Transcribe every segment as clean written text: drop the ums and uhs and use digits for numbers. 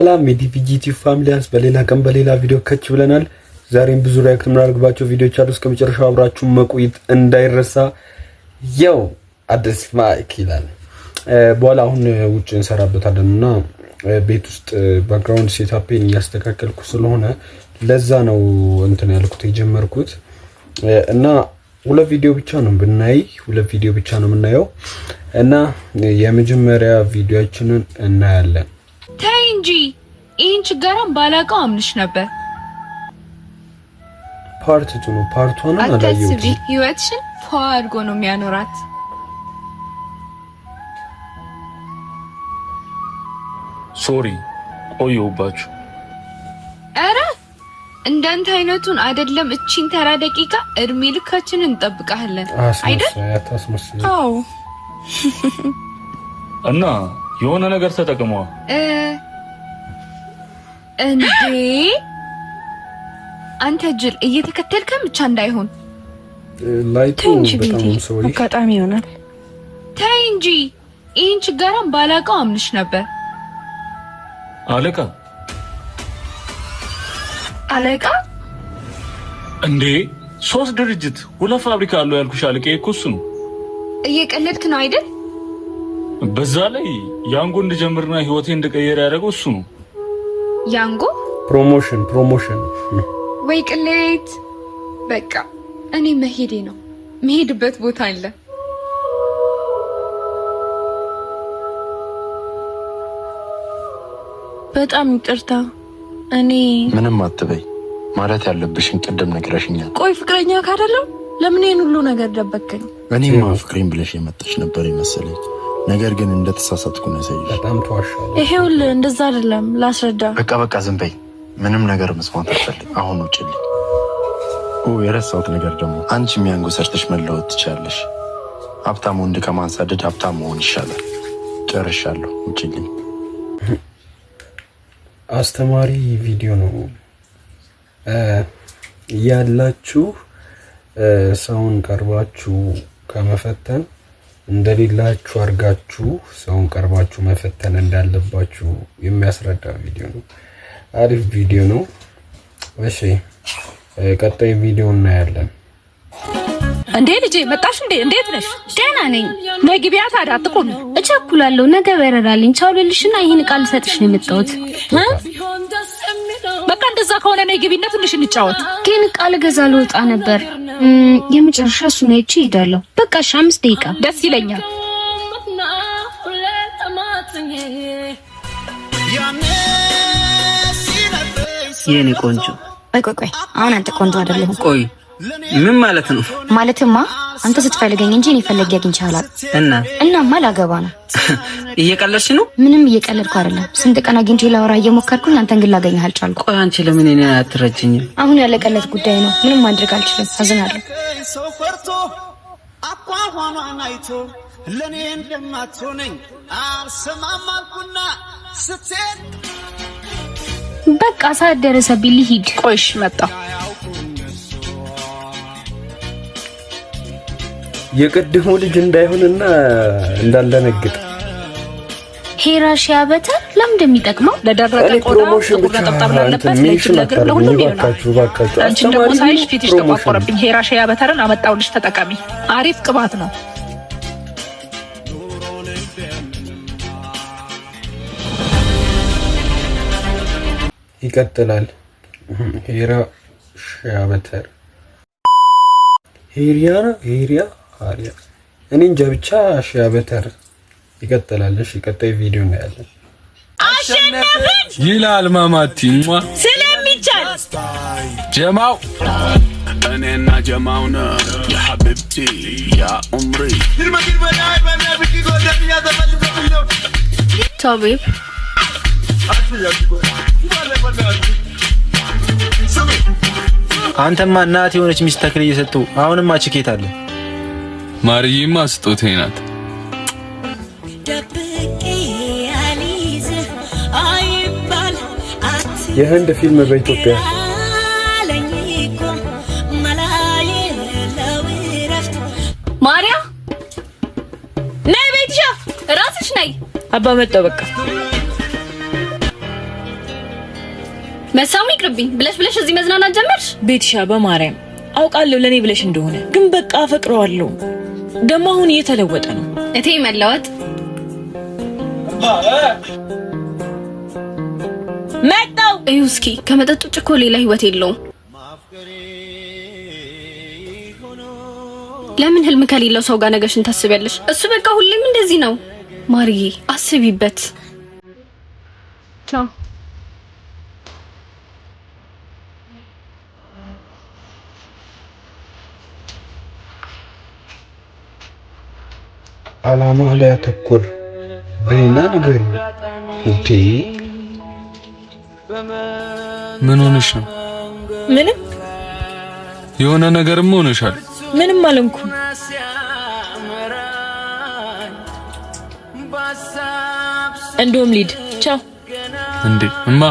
ሰላም የዲቪጂቲ ፋሚሊያንስ፣ በሌላ ቀን በሌላ ቪዲዮ ከች ብለናል። ዛሬም ብዙ react የምናደርግባቸው ቪዲዮዎች አሉ። እስከ መጨረሻው አብራችሁ መቆየት እንዳይረሳ። ያው አዲስ mic ይላል። በኋላ አሁን ውጭ እንሰራበታለን እና ቤት ውስጥ background setup ኤን እያስተካከልኩ ስለሆነ ለዛ ነው እንትን ያልኩት የጀመርኩት። እና ሁለት ቪዲዮ ብቻ ነው ብናይ፣ ሁለት ቪዲዮ ብቻ ነው የምናየው እና የመጀመሪያ ቪዲዮአችንን እናያለን። ተይ እንጂ፣ ይህን ችጋራም ባላውቀው አምንሽ ነበር። Part two ነው። Part one ን አታስቢ፣ አላየሁትም። ህይወትሽን ፏ አድርጎ ነው የሚያኖራት። Sorry ቆየሁባችሁ። ኧረ እንዳንተ አይነቱን አይደለም፣ እቺን ተራ ደቂቃ እድሜ ልካችንን እንጠብቃለን አይደል? አስመሳይ፣ አታስመስይ። አዎ። እና የሆነ ነገር ተጠቅመዋ። እንዴ አንተ ጅል፣ እየተከተልከን ብቻ እንዳይሆን። Light ኡ ተይ እንጂ በጣም ቤቲ፣ sorry። አጋጣሚ ይሆናል። ተይ እንጂ፣ ይህን ችጋራም ባላውቀው አምንሽ ነበር። አለቃ። አለቃ? እንዴ፣ ሶስት ድርጅት ሁለት ፋብሪካ አለው ያልኩሽ አለቃ እኮ እሱ ነው። እየቀለድክ ነው አይደል? በዛ ላይ ያንጎ እንድጀምርና ህይወቴ እንድቀየር ያደረገው እሱ ነው። ያንጎ? Promotion, promotion። ወይ ቅሌት! በቃ እኔ መሄዴ ነው። መሄድበት ቦታ አለ። በጣም ይቅርታ። እኔ ምንም አትበይ። ማለት ያለብሽን ቅድም ነግረሽኛል። ቆይ፣ ፍቅረኛ ካደለም ለምን ይሄን ሁሉ ነገር ደበቅከኝ? እኔማ ፍቅሬን ብለሽ የመጣሽ ነበር የመሰለኝ። ነገር ግን እንደተሳሳትኩ ነው ያሳየሽ። በጣም ተዋሻለች። ይሄውልህ፣ እንደዛ አይደለም፣ ላስረዳ። በቃ በቃ፣ ዝም በይ። ምንም ነገር መስማት አልፈልግም። አሁን ውጭልኝ። ኦ፣ የረሳሁት ነገር ደግሞ አንቺም ያንጎ ሰርተሽ መለወጥ ትችያለሽ። ሀብታም ወንድ ከማንሳደድ ሀብታም መሆን ይሻላል። ጨርሻለሁ። ውጭልኝ። አስተማሪ ቪዲዮ ነው። ያላችሁ ሰውን ቀርባችሁ ከመፈተን እንደሌላችሁ አድርጋችሁ ሰውን ቀርባችሁ መፈተን እንዳለባችሁ የሚያስረዳ ቪዲዮ ነው። አሪፍ ቪዲዮ ነው። እሺ፣ ቀጣይ ቪዲዮ እናያለን። እንዴ ልጄ፣ መጣሽ እንዴ? እንዴት ነሽ? ደህና ነኝ። ነይ ግቢያ ታዲያ፣ አትቁሚ። እቸኩላለሁ። ነገ በረራልኝ። ቻው ልልሽና ይህን ቃል ልሰጥሽ ነው የመጣሁት። እ? በቃ እንደዛ ከሆነ ነይ ግቢና ትንሽ እንጫወት። ግን ዕቃ ልገዛ ልወጣ ነበር። የመጨረሻ እሱን አይቼ እሄዳለሁ። በቃ እሺ፣ 5 ደቂቃ። ደስ ይለኛል። የኔ ቆንጆ። ቆይ ቆይ ቆይ፣ አሁን አንተ ቆንጆ አይደለህም። ቆይ፣ ምን ማለት ነው? ማለትማ አንተ ስትፈልገኝ እንጂ እኔ ፈልጌ አግኝቼህ አላውቅም። እና? እናማ ላገባ ነው። እየቀለድሽ ነው? ምንም እየቀለድኩ አይደለም። ስንት ቀን አግኝቼ ላወራ እየሞከርኩኝ አንተን ግን ላገኘህ አልቻልኩም። ቆይ፣ አንቺ ለምን እኔን አትረጅኝም? አሁን ያለቀለት ጉዳይ ነው። ምንም ማድረግ አልችልም። አዝናለሁ። ሰው ፈርቶ አቋቋሟን አይቶ ለእኔ እንደማትሆነኝ አልሰማም አልኩና ስትሄድ በቃ ሰዓት ደረሰብኝ፣ ልሂድ። ቆይሽ መጣሁ። የቅድሙ ልጅ እንዳይሆንና እንዳልደነግጥ። ሄራ shea butter ለምን እንደሚጠቅመው? ለደረቀ እኔ ቆዳ፣ promotion ጥቁር ብቻ ነጠብጣብ ላለበት፣ እንትን ለእጅም mention ለእግርም አታርጉኝ ለሁሉም ይሆናል። እባካችሁ፣ እባካችሁ። አንቺን ደግሞ አስተማሪ ሳይሽ ፊትሽ promotion። ተቋቆረብኝ። ሄራ shea butter ን አመጣሁልሽ፣ ተጠቀሚ። አሪፍ ቅባት ነው። ይቀጥላል። ሄራ shea butter፣ ሄሪያ ነው፣ ሄሪያ፣ ሀሪያ፣ እኔ እንጃ፣ ብቻ shea butter ይቀጥላል። እሺ፣ ቀጣይ ቪዲዮ እናያለን። ይላል ማማቲ። ስለሚቻል። ጀማው። እኔና ጀማው ነው يا حبيبتي يا عمري። ቻው babe። አንተማ እናት የሆነች ሚስት ተክል እየሰጡ አሁንማ ችኬት አለ። ማርዬማ ስጦታዬ ናት። ደብቄ አልይዝህ አይባል። የህንድ ፊልም በኢትዮጵያ። አለኝ እኮ መላ የሌለው እረፍት። ማርያ፣ ነይ ቤትሻ፣ ራስሽ ነይ። አባ መጣሁ በቃ። መሳሙ ይቅርብኝ ብለሽ ብለሽ እዚህ መዝናናት ጀመርሽ። ቤትሻ በማርያም አውቃለሁ ለኔ ብለሽ እንደሆነ፣ ግን በቃ አፈቅረዋለሁ። ደግሞ አሁን እየተለወጠ ነው። እቴ መለወጥ መጣው። እዩ እስኪ ከመጠጥ ውጭ እኮ ሌላ ህይወት የለውም። ለምን ህልም ከሌለው ሰው ጋር ነገሽን ታስቢያለሽ? እሱ በቃ ሁሌም እንደዚህ ነው። ማርዬ አስቢበት። ቻው። አላማ ላይ አተኩር በይና ንገሪው። እንዴ ምን ሆነሽ ነው? ምንም። የሆነ ነገርም ሆነሻል። ምንም አልሆንኩም። እንደውም ልሂድ። ቻው። እንዴ እማ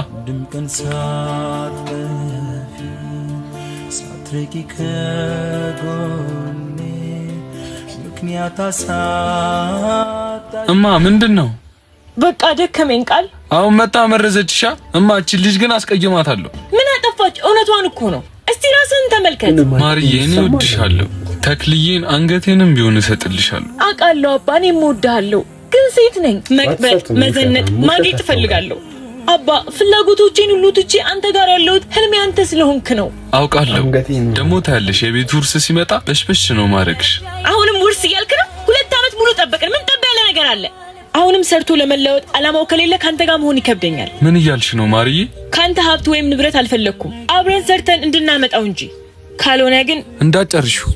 እማ ምንድን ነው? በቃ ደከመኝ። ቃል አሁን መጣ መረዘችሻ። እማ እቺ ልጅ ግን አስቀይማታለሁ። ምን አጠፋች? እውነቷን እኮ ነው። እስቲ ራስህን ተመልከት። ማርዬ እኔ እወድሻለሁ። ተክልዬን አንገቴንም ቢሆን እሰጥልሻለሁ። አውቃለሁ አባ፣ እኔም እወድሃለሁ። ግን ሴት ነኝ። መቅበጥ፣ መዘነጥ፣ ማጌጥ እፈልጋለሁ። አባ ፍላጎቶቼን ሁሉ ትቼ አንተ ጋር ያለሁት ህልሜ አንተ ስለሆንክ ነው። አውቃለሁ። ደግሞ ታያለሽ፣ የቤቱ ውርስ ሲመጣ በሽበሽ ነው ማድረግሽ። አሁንም ውርስ እያልክ ነው? 2 ዓመት ሙሉ ጠበቅን። ምን ጠብ ያለ ነገር አለ? አሁንም ሰርቶ ለመለወጥ አላማው ከሌለ ካንተ ጋር መሆን ይከብደኛል። ምን እያልሽ ነው ማርዬ? ካንተ ሀብት ወይም ንብረት አልፈለግኩም፣ አብረን ሰርተን እንድናመጣው እንጂ። ካልሆነ ግን እንዳጨርሽው።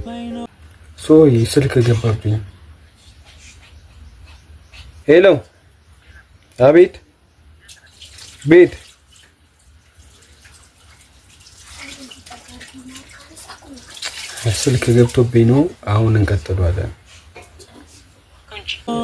Sorry ስልክ ገባብኝ። Hello፣ አቤት። ቤት ስልክ ገብቶብኝ ነው። አሁን እንቀጥለዋለን።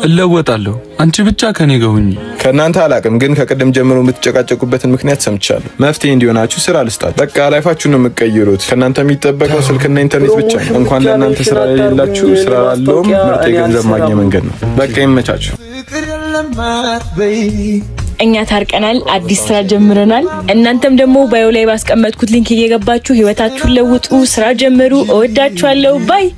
እለወጣለሁ። አንቺ ብቻ ከኔ ጋር ሁኚ። ከእናንተ አላቅም፣ ግን ከቅድም ጀምሮ የምትጨቃጨቁበትን ምክንያት ሰምቻለሁ። መፍትሄ እንዲሆናችሁ ስራ ልስጣችሁ። በቃ life ኣችሁን ነው የምትቀይሩት። ከእናንተ የሚጠበቀው ስልክና ኢንተርኔት ብቻ ነው። እንኳን ለእናንተ ስራ የሌላችሁ ስራ ላለውም ምርጥ የገንዘብ ማግኛ መንገድ ነው። በቃ ይመቻችሁ። እኛ ታርቀናል፣ አዲስ ስራ ጀምረናል። እናንተም ደግሞ bio ላይ ባስቀመጥኩት link እየገባችሁ ህይወታችሁን ለውጡ፣ ስራ ጀምሩ። እወዳችኋለሁ። Bye።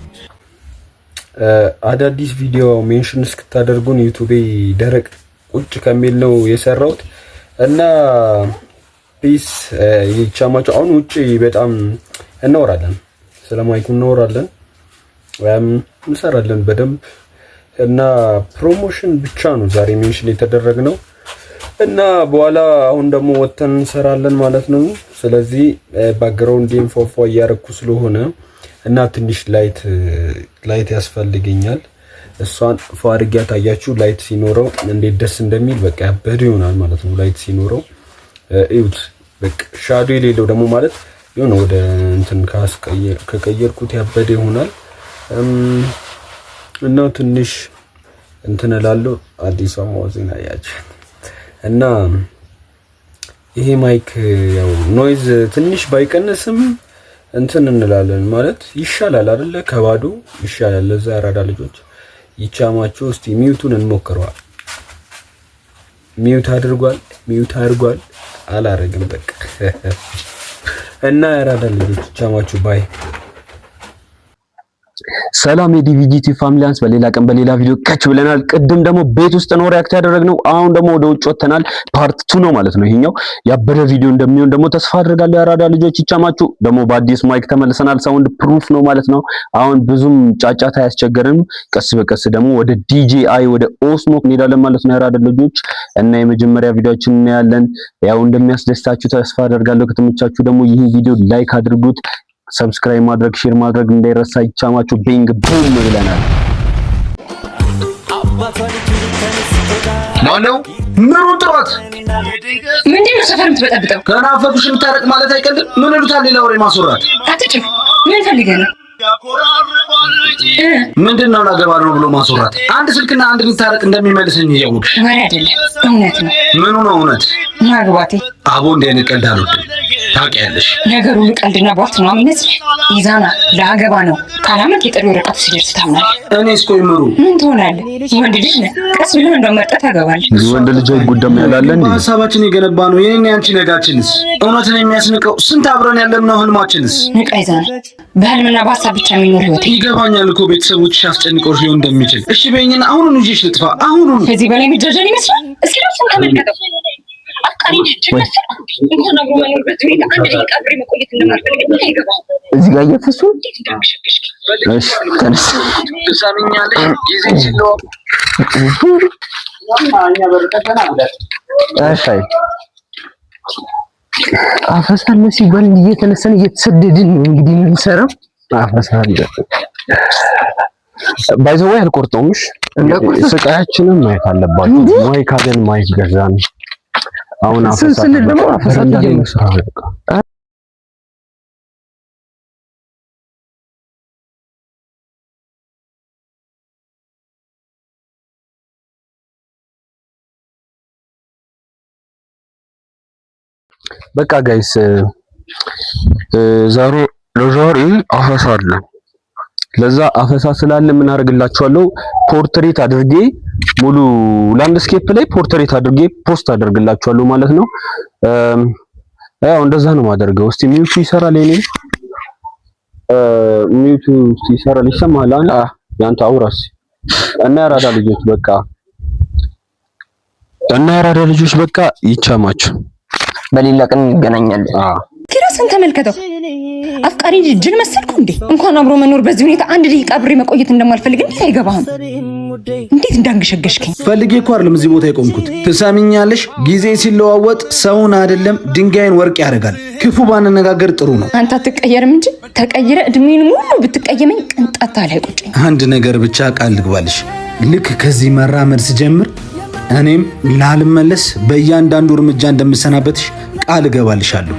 አዳዲስ ቪዲዮ mention እስክታደርጉን ዩቲዩቤ ደረቅ ቁጭ ከሚል ነው የሰራሁት እና peace ይቻማችሁ። አሁን ውጪ በጣም እናወራለን፣ ስለ mic ኡ እናወራለን፣ እንሰራለን በደንብ እና promotion ብቻ ነው ዛሬ mention የተደረግነው እና በኋላ አሁን ደግሞ ወጥተን እንሰራለን ማለት ነው። ስለዚህ background ፎፎ እያረኩ ስለሆነ እና ትንሽ light ያስፈልገኛል። እሷን ፎ አድርጌ ታያችሁ። Light ሲኖረው እንዴት ደስ እንደሚል በቃ ያበደ ይሆናል ማለት ነው። Light ሲኖረው እዩት። በቃ shadow የሌለው ደግሞ ማለት የሆነ ወደ እንትን ከቀየርኩት ያበደ ይሆናል እና ትንሽ እንትን እላለሁ። አዲሷ mouse ኤን አያችሁ እና ይሄ mic ያው noise ትንሽ ባይቀንስም እንትን እንላለን ማለት ይሻላል አይደለ? ከባዶ ይሻላል። ለዛ ያራዳ ልጆች ይቻማችሁ። እስቲ mute ኡን እንሞክረዋል። Mute አድርጓል፣ mute አድርጓል። አላረግም በቃ እና ያራዳ ልጆች ይቻማችሁ። Bye። ሰላም የዲቪጂቲ ፋሚሊያንስ፣ በሌላ ቀን በሌላ ቪዲዮ ከች ብለናል። ቅድም ደግሞ ቤት ውስጥ ነው react ያደረግነው። አሁን ደግሞ ወደ ውጭ ወጥተናል። Part 2 ነው ማለት ነው። ይሄኛው ያበደ ቪዲዮ እንደሚሆን ደግሞ ተስፋ አድርጋለሁ። ያራዳ ልጆች ይቻማችሁ። ደግሞ በአዲስ mic ተመልሰናል። Sound proof ነው ማለት ነው። አሁን ብዙም ጫጫታ አያስቸገርም። ቀስ በቀስ ደግሞ ወደ DJI ወደ Osmo እንሄዳለን ማለት ነው። ያራዳ ልጆች እና የመጀመሪያ ቪዲዮአችን እናያለን። ያው እንደሚያስደስታችሁ ተስፋ አደርጋለሁ። ከተመቻችሁ ደግሞ ይህን ቪዲዮ like አድርጉት። Subscribe ማድረግ share ማድረግ እንዳይረሳ። ይቻማችሁ። Bang boom ብለናል። ማነው? ምኑን ጥሯት? ምንድን ነው ሰፈር የምትበጠብጠው? ከናፈኩሽ የምታረቅ ማለት አይቀልም። ምን ይሉታል? ሌላ ወሬ ማስወራት። አትጭፍ። ምን ፈልገህ ነው? ምንድን ነው ላገባ ነው ብሎ ማስወራት? አንድ ስልክና አንድ እንታረቅ እንደሚመልስኝ እያወቅሽ። ወሬ አይደለም እውነት ነው። ምኑ ነው እውነት? ማግባቴ። አቦ እንዲህ አይነት ቀልድ አልወድም። ታውቂያለሽ። ነገሩ ሁሉ ቀልድና ቧልት ነው የሚመስልህ? ኢዛና ለአገባ ነው ካላመንክ የጥሪ ወረቀቱ ሲደርስ ታምናለህ። እኔስ ቆይ ምሩ ምን ትሆናለህ? ወንድ ልጅ ነህ። ቀስ ብለህ እንደመርጠህ ታገባለህ። ወንድ ልጅ አይጎዳም ያላለ እንዴ? በሀሳባችን የገነባ ነው የኔና ያንቺ ነጋችንስ? እውነትን የሚያስንቀው ስንት አብረን ያለምነው ህልማችንስ? ንቃ ኢዛና፣ በህልምና በሀሳብ ብቻ የሚኖር ህይወት ይገባኛል እኮ ቤተሰቦችሽ አስጨንቀውሽ ሊሆን እንደሚችል። እሺ በይኝና አሁኑን ይዤሽ ልጥፋ። አሁኑን። ከዚህ በላይ የሚጃጃል ይመስላል? እስኪ ራስህን ተመልከተው። አፍቃሪ ጅል መሰልኩ እንዴ? እንኳን አብሮ መኖር በዚህ ሁኔታ አንድ ደቂቃ አብሬ መቆየት እንደማልፈልግ ምን አይገባህም? እዚህ ጋር እየፈሱ እንዴት እንዳንገሸገሽክ። እሺ፣ ተነስ። ትሰሚኛለሽ? ጊዜ ሲለዋወጥ እሺ፣ አፈሳለ ሲባል እየተነሳን እየተሰደድን ነው እንግዲህ የምንሰራው። አፈሳለ by the way አልቆርጠውም። እሺ ስቃያችንን ማየት አለባችሁ። mic አለን፣ mic ገዛን። አሁን አፈሳ ስንል ደግሞ አፈሳ በረንዳ ላይ ነው ስራ በቃ። በቃ guys ዛሬ ለዛሬ አፈሳ አለ። ለዛ አፈሳ ስላለ ምን አደርግላችኋለሁ? portrait አድርጌ ሙሉ landscape ላይ portrait አድርጌ post አደርግላችኋለሁ ማለት ነው። ያው እንደዛ ነው የማደርገው። እስቲ mute ኡ ይሰራል? የኔ mute ኡ እስቲ ይሰራል? ይሰማሃል? ያንተ አውራስ እና ያራዳ ልጆች በቃ እና ያራዳ ልጆች በቃ ይቻማችሁ። በሌላ ቀን እንገናኛለን። ራስህን ተመልከተው። አፍቃሪ ጅል መሰልኩ እንዴ? እንኳን አብሮ መኖር በዚህ ሁኔታ አንድ ደቂቃ አብሬ መቆየት እንደማልፈልግ እንዴት አይገባህም? እንዴት እንዳንገሸገሽከኝ። ፈልጌ እኮ አይደለም እዚህ ቦታ የቆምኩት። ትሰሚኛለሽ? ጊዜ ሲለዋወጥ ሰውን አይደለም ድንጋይን ወርቅ ያደርጋል። ክፉ ባንነጋገር ጥሩ ነው። አንተ አትቀየርም እንጂ ተቀይረ እድሜን ሙሉ ብትቀየመኝ ቅንጣት ላይ ቁጭኝ። አንድ ነገር ብቻ ቃል ልግባልሽ፣ ልክ ከዚህ መራመድ ስጀምር እኔም ላልመለስ በእያንዳንዱ እርምጃ እንደምሰናበትሽ ቃል እገባልሻለሁ።